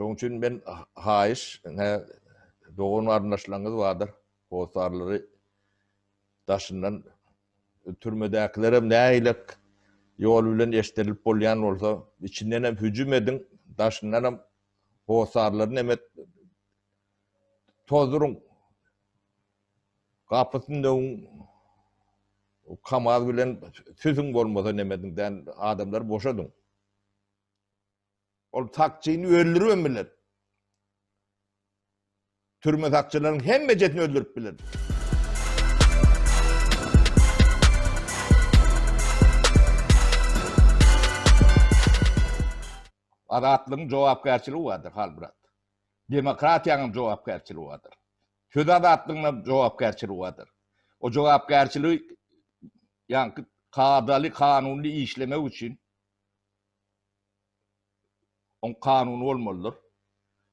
Şonuň üçin men haýyş, ine, dogan-garyndaşlaryňyz bardyr, hossarlary daşyndan türmedäkilerem nähilek ýol bilen eşdirilip bolýan bolsa, içindenem hüjüm ediň, daşyndanam hossarlaryny emet tozduryň, gapysyny döwüň, kamaz bilen süzüň bolmasa nemediň däl, adamlary boşadyň. Ol sakçyny öldüribem biler. Türme sakçylaryň hemmejesini öldürip biler. Azatlygyň jogapkärçiligi bardyr, Halmyrat. Demokratiýanyň hem jogapkärçiligi bardyr. Söz azatlygynyň hem jogapkärçiligi bardyr. O jogapkärçiligi ýaňky kadaly, kanunly işlemek üçin Oň kanuny bolmalydyr.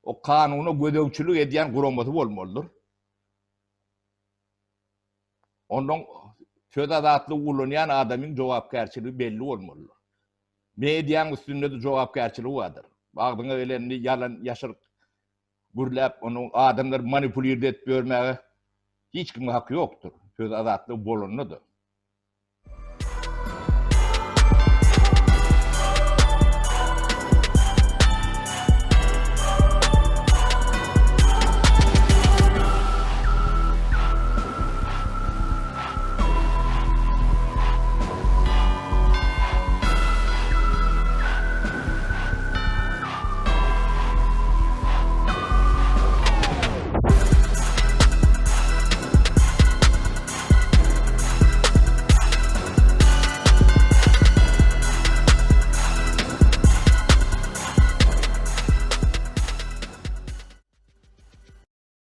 O kanuna gözegçilik edýän guramasy bolmalydyr. Ondan söz azatlygy ulanýan adamyň jogapkärçiligi belli bolmalydyr. Mediaň üstünde-de jogapkärçiligi bardyr. Agzyňa gelenini ýalan ýaşyryk gürläp, ony adamlary manipulirde edip ýörmäge hiç kimiň haky ýokdur. Söz azatlygy bolanda-da.